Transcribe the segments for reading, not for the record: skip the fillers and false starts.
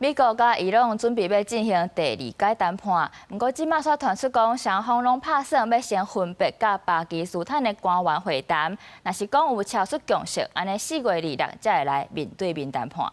美國佮伊朗準備欲進行第二階談判，毋過這馬煞傳出講雙方攏拍算欲先分別佮巴基斯坦的官員會談，若是講有超出共識，按呢4月26才會來面對面談判。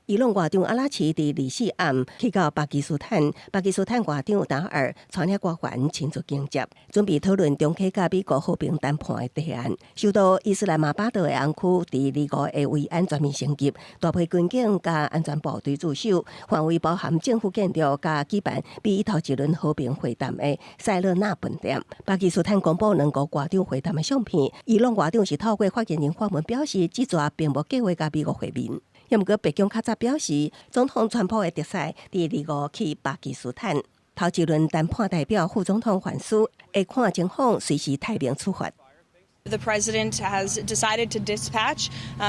伊朗外長阿拉齊佇24暗去到巴基斯坦，巴基斯坦外長達爾帶領官員親自迎接，準備討論重啟佮美國和平談判的提案。首都伊斯蘭馬巴德的紅區佇25的維安全面升級，大批軍警佮安全部隊駐守，範圍包含政府建築佮舉辦美伊頭一輪和平會談的塞勒納飯店。巴基斯坦公布兩國外長會談的相片，伊朗外長是透過發言人發文表示，這逝並無計劃佮美國會面。毋過白宮較早表示，總統川普會特使佇25去巴基斯坦，頭一輪談判代表副總統范斯會看情況隨時提名出發。 The president has decided to dispatch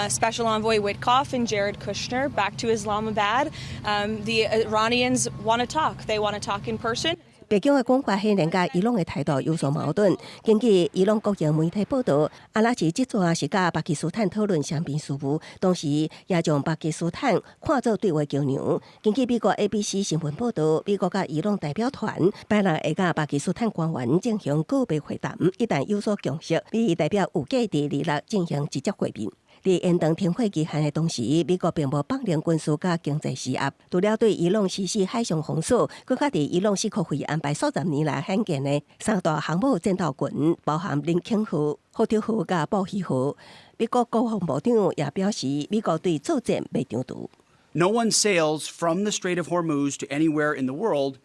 Special Envoy Witkoff and Jared Kushner back to Islamabad. The Iranians want to talk. They want to talk in person. 白宮的講法顯然佮伊朗的態度有所矛盾。根據伊朗國營媒體報道，阿拉齊這逝是佮巴基斯坦討論雙邊事務，同時也將巴基斯坦看作對話橋梁。根據美國 ABC 新聞報道，美國佮伊朗代表團拜六會佮巴基斯坦官員進行個別會談，一旦有所共識，美伊代表有計佇26進行直接會面。佇延長停火期限的同時，美國並無放任軍事佮經濟施壓，除了對伊朗實施海上封鎖，閣較佇伊朗四國會安排數十年來罕見的三大航母戰鬥群，包含林肯號、福特號佮布希號。美國國防部長也表示，美國對作戰袂唐突。 No one sails from the Strait of Hormuz to anywhere in the world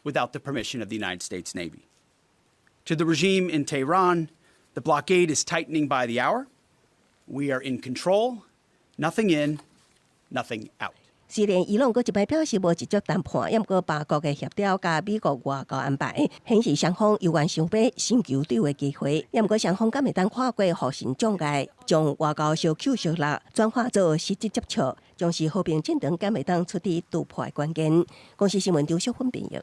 without the permission of the United States Navy. To the regime in Tehran, the blockade is tightening by the hour. We are in control. Nothing in, nothing out. 雖然伊朗閣一擺表示無直接談判，毋過巴國的協調佮美國外交安排，顯示雙方猶原想欲尋求對話機會。毋過雙方敢會當跨過互信障礙，將外交相扣相落轉化做實質接觸，將是和平進程敢會當徹底突破的關鍵。公視新聞張淑芬編譯。